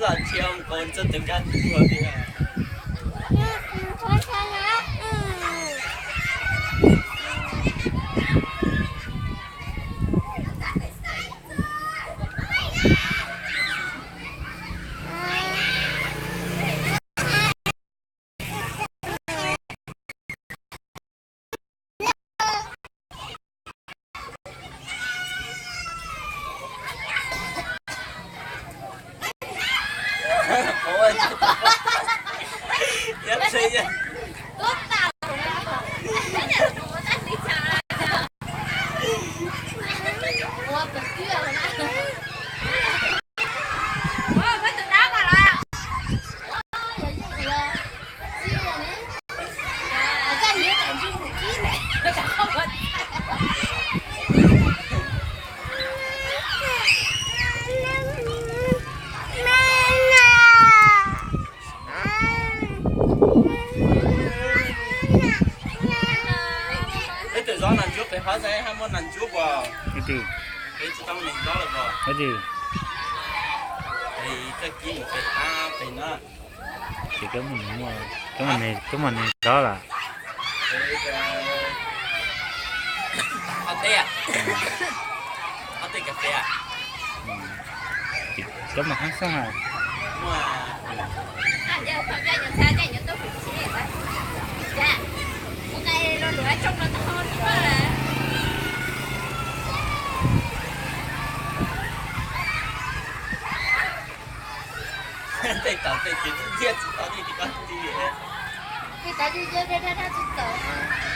Los tsis ua nkaus txog tus nkag tuag tiag. Peb twb zov nas ntsuab pem hov xwb, haj muaj nas ntsuab puas? Peb tsis tau neeg zov lawm puas? Peb txoj kev mus pem hab pem no. Ces koj mus, koj mus neeg zov lawm. Ob teb, ob teb kas fes. Ces koj mus hab xwb. Tej tod tej tsis txawj ntsia tsis tau tej tsis tau ti. Tej tod tsis ntsia dab dab tsis txawm.